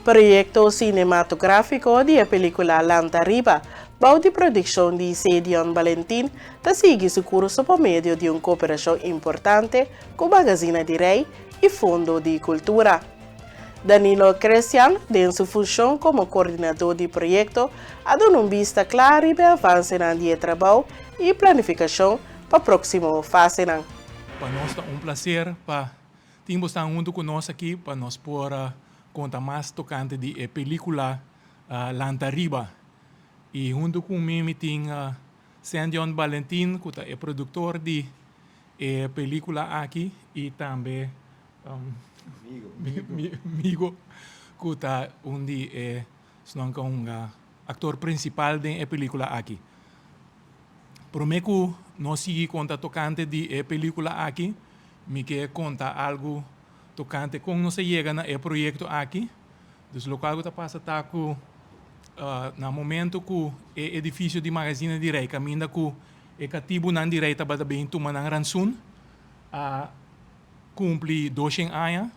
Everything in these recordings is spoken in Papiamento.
Proyekto sinematográfiko di e pelíkula Lanta Riba, bou di produkshon di Cedion Balentin, ta sigui su kurso pa medio di un kooperashon importante ku Magazina di Rei i Fondo di Kultura. Danilo Crestian, den su funshon komo koordinadó di proyekto, a duna un bista kla riba e avansenan di e trabou i planifikashon pa próksimo fasenan. Pa nos ta un plaser pa tin bosnan huntu ku nos aki pa nos por konta mas tokante di e pelíkula Lanta Riba. I huntu ku mi mi tin Sandion Balentin ku ta e produktor di e pelíkula aki i tambe mi amigo ku ta un di e esnan ku a hunga aktor prinsipal den e pelíkula aki. Promé ku nos sigui konta tokante di e pelíkula aki, mi ke konta algu tokante kon nos a yega na e proyekto aki. Dus lokual ku ta pasa ta ku na momento ku e edifisio di Magazine di Rei kaminda ku e katibunan di Rei tabata bin tuma nan ransun a kumpli doshen aña,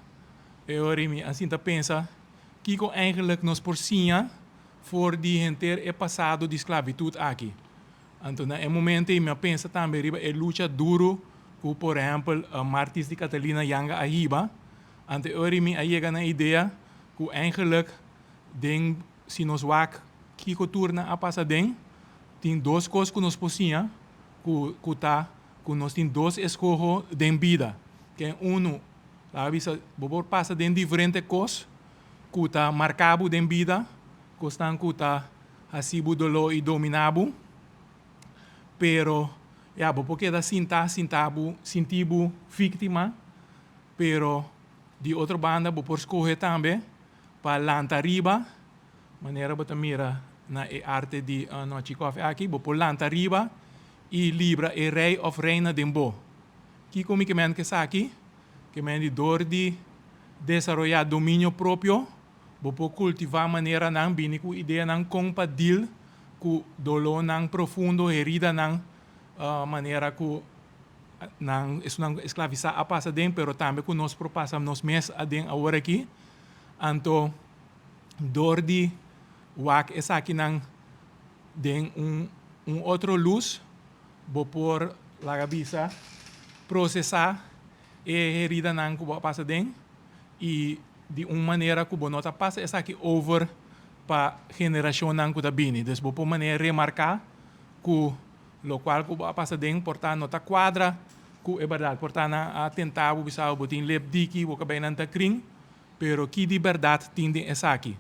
e ora mi a sinta pensa kiko eigenlik nos por siña for di henter e pasado di sklabitut aki. Anto na e momento ei mi a pensa tambe riba e lucha duru ku por ehèmpel Martis di Catalina Janga a hiba. Anto e ora ei mi a yega na e idea ku eigenlik den si nos wak kiko tur nan a pasa den, tin dos kos ku nos por siña ku ku ta ku nos tin dos eskoho den bida. Ken unu, laga bisa bo por pasa den diferente kos ku ta marka bo den bida, kosnan ku ta hasi bo doló i dominá bo, pero ya bo por keda sintá sinta bo sinti bo víktima, pero di otro banda bo por skohe tambe pa lanta riba, manera bo ta mira na e arte di Nochi Kòfi aki, bo por lanta riba i libra e rei òf reina den bo. Kiko mi ke mende ku esaki? Ke mende dor di desaroyá dominio propio, bo por kultivá maneranan, bini ku ideanan kon pa deal ku dolónan profundo, heridanan, manera ku nan esunnan esklavisá a pasa den, pero tambe ku nos por pasa nos mes aden awor aki. Anto dor di wak esakinan den un un otro lus, bo por laga bisa prosesá e heridanan ku bo a pasa den i di un manera ku bo no ta pasa esaki over pa generashonnan ku ta bini. Dus bo por manera remarká ku lokual ku bo a pasa den por ta no ta kuadra ku e bèrdat. Por ta nan a tenta bo bisa bo tin lep diki, bo kabeinan ta krin, pero ki di bèrdat tin den esaki?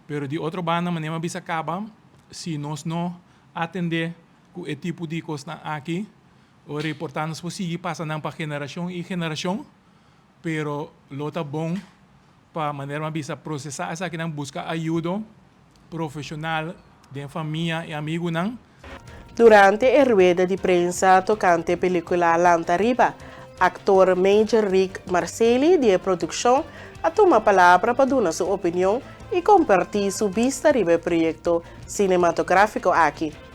Pero di otro banda manera mi a bisa kaba, si nos no atendé ku e tipo di kosnan aki, Ora e por ta nos por sigui pasa nan pa generashon i generashon, pero lo ta bon pa manera mi a bisa prosesá esakinan, buska ayudo profeshonal den famia i amigunan. Durante e rueda di prensa tokante e pelikula Lanta Riba, aktor Major Rick Marceli di e produkshon a tuma palabra pa duna su opinion i kompartí su bista riba e proyekto sinematográfiko aki.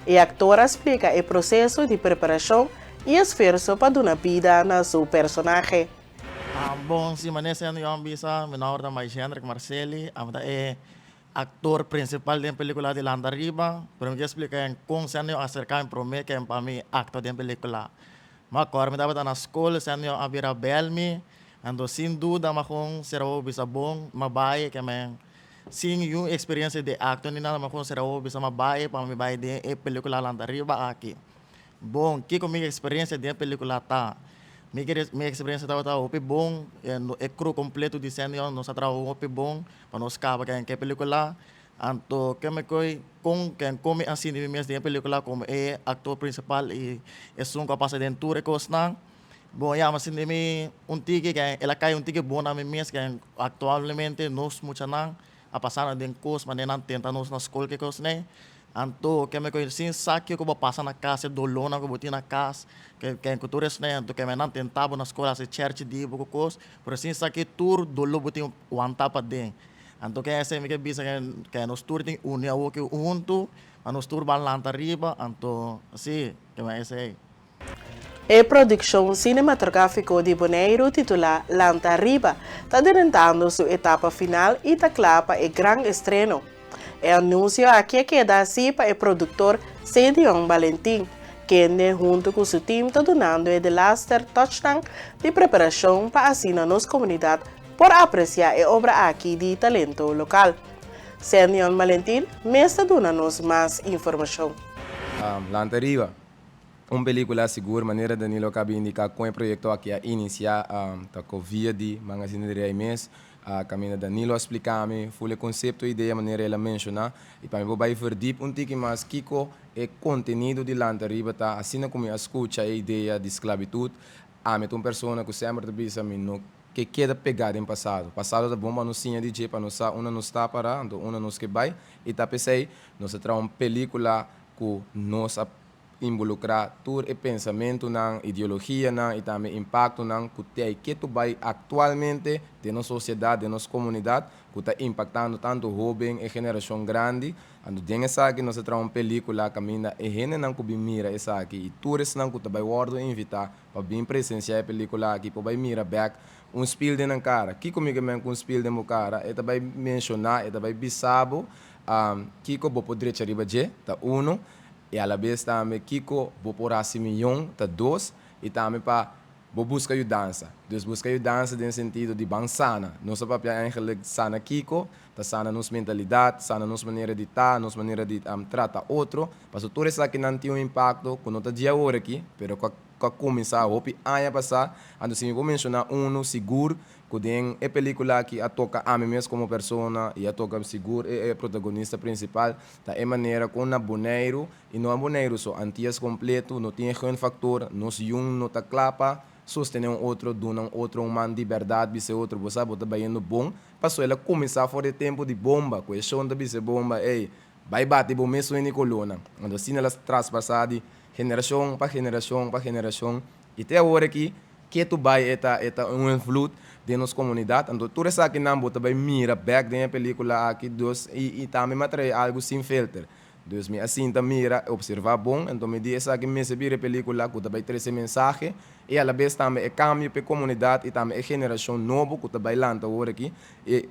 E aktor a splika e proseso di preparashon i esfuerso pa duna bida na su personahe. Bon, si manera siendo yo a bisa, mi nomber ta Maishendrick Marceli, ami ta e aktor prinsipal den pelikula di Lanta Riba, pero mi ke splika en kon siendo yo a aserka mi prome ken pa mi aktua den pelikula. Mi akor mi tabata na skol, siendo yo a bira bel mi, anto sin duda mi a kon sera bo bisa bon, mi a bai ke men Sin niun experiencia di acto ni nada, mi a considera hopi bisa mi a bay pa mi bay den e pelicula Lanta Riba aki. Bon, kico mi experiencia den e pelicula ta? Mi mi experiencia tabata hopi bon, e crew completo di Sendion nos a traha hopi bon pa nos caba ken e pelicula. Anto ke mi koy con ken con mi a sinti mi mes den e pelicula como e actor principal y esun cu a pasa den tur e cosnan. Bon ya, mi a sinti mi un tiki ke el a kai un tiki bon na mi mes ke aktualmente nos muchanan a pasa den kos manera nan tenta nos na skol ke kos nei. Anto ke mi kohe sin sa kiko bo pasa na kas e dolónan ku bo tin na kas ke ke ku tur esei anto ke nan tenta bo na skol hasi chèrchi di bo ku kos pero sin sa ke tur doló bo tin wanta paden. Anto ke esei mi ke bisa ke ke nos tur tin uni awor ke huntu pa nos tur ban lanta riba anto si ke esei. E produkshon sinematográfiko di Boneiru titulá Lanta Riba ta drentando su etapa final i ta kla pa e gran estreno. E anunsio aki a keda hasí pa e produktor Cedion Balentin, kende huntu ku su tim ta dunando e delaster touchnan di preparashon pa asina nos komunidat por apresiá e obra aki di talento lokal. Cedion Balentin mes ta duna nos mas informashon. Lanta Riba, un pelíkula sigur, manera Danilo a kaba indiká kon e proyekto aki a inisiá, ta ku via di Magazine di Rei mes, kaminda Danilo a splika mi ful e konsepto, idea manera el a menshoná, i pa mi por bai verdiep un tiki mas kiko e kontenido di Lanta Riba ta. Asina ku mi a skucha e idea di sklabitut, ami ta un persona ku semper ta bisa mi no ke keda pegá den pasado. Pasado ta bon pa nos siña di dje, pa nos sa unda nos ta pará, anto unda nos ke bai, i ta p'esei nos a traha un pelíkula ku nos a involukrá tur e pensamentunan, ideologianan i tambe impaktonan ku tei ketu bai aktualmente den nos sosiedat, den nos komunidat, ku ta impaktando tantu hóben e generashon grandi. Anto den esaki nos a traha un pelíkula kaminda e hendenan ku bin mira esaki i tur esnan ku ta bai wòrdu invitá pa bin presensiá e pelíkula aki por bai mira bèk un spil den nan kara. Kiko mi ke men ku un spil den bo kara? E ta bai menshoná, e ta bai bisa bo kiko bo por drecha riba dje, ta unu. I alabes tambe kiko bo por hasi miyon, ta dos, i tambe pa bo buska yudansa. Dus buska yudansa den sentido di ban sana. Nos ta papia eigenlijk sana kiko, ta sana nos mentalidat, sana nos manera di ta, nos manera di trata otro. Pasobra tur esakinan tin un impakto ku no ta dje awor aki, pero ku a kuminsá hopi aña pasá. Anto si mi por menshoná unu sigur ku den e pelíkula aki a toka ami mes komo persona i a toka sigur e protagonista prinsipal, ta e manera kon na Boneiru, i no a Boneiru so, Antias kompleto, no tin e gunfaktor, nos yun no ta kla pa sostené un otro, duna un otro un man di bèrdat, bisa e otro, bo sa bo ta bayendo bon, pasobra el a kuminsá for di e tempu di bomba, ku e shon ta bisa e bomba, ey, bai bati bo mes sueño di kolónan. Anto asina el a traspasá di generashon pa generashon pa generashon, i te awor aki Ketu bai e ta e ta un invloed den nos komunidat. Anto tur esakinan bo ta bai mira bèk den e pelíkula aki. Dus i i tambe mi a trae algu sin filter. Dus mi a sinta mira, opservá bon, anto mi di esaki mester bira e pelíkula ku ta bai trese mensahe i alabes tambe e kambio pa e komunidat i tambe e generashon nobo ku ta bai lanta awor aki. I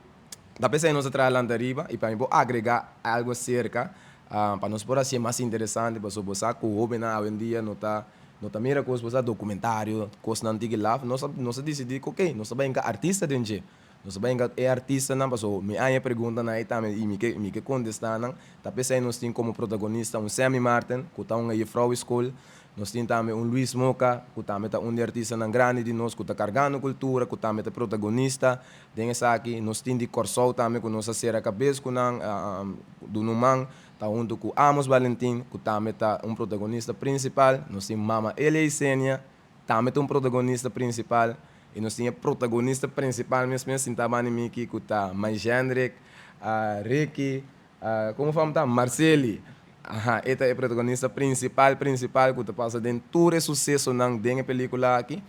ta p'esei nos a traha Lanta Riba i pa mi por agregá algu aserka pa nos por hasié mas interesante pasobra bo sa ku hóbennan awendia no ta No ta mira kos bosa documentario, kosnan tiki laf, nos a nos a dicidi cu ok, nos ta bay hinca artista den dje. Nos ta bay hinca e artistanan paso mi haña preguntanan ey tambe y mi ke mi ke contesta nan. Ta p'esey nos tin como protagonista un Sammy Marten cu ta un juffrouw school, nos tin tambe un Luis Moca cu tambe ta un di artistanan grandi di nos cu ta cargando cultura, cu tambe ta protagonista den esaki. Nos tin di Corsou tambe cu nos a cera cabes cu nan, duna un man. Ta huntu ku Amos Valentin, ku tambe ta un protagonista prinsipal. Nos tin Mama Elia Isenia, tambe ta un protagonista prinsipal. I nos tin e protagonista prinsipal mes mes sintá banda di mi aki, ku ta Maijendrik, Ricky, komo fam ta? Marceli. Aha, e ta e protagonista prinsipal prinsipal ku ta pasa den tur e susesonan den e pelikula aki.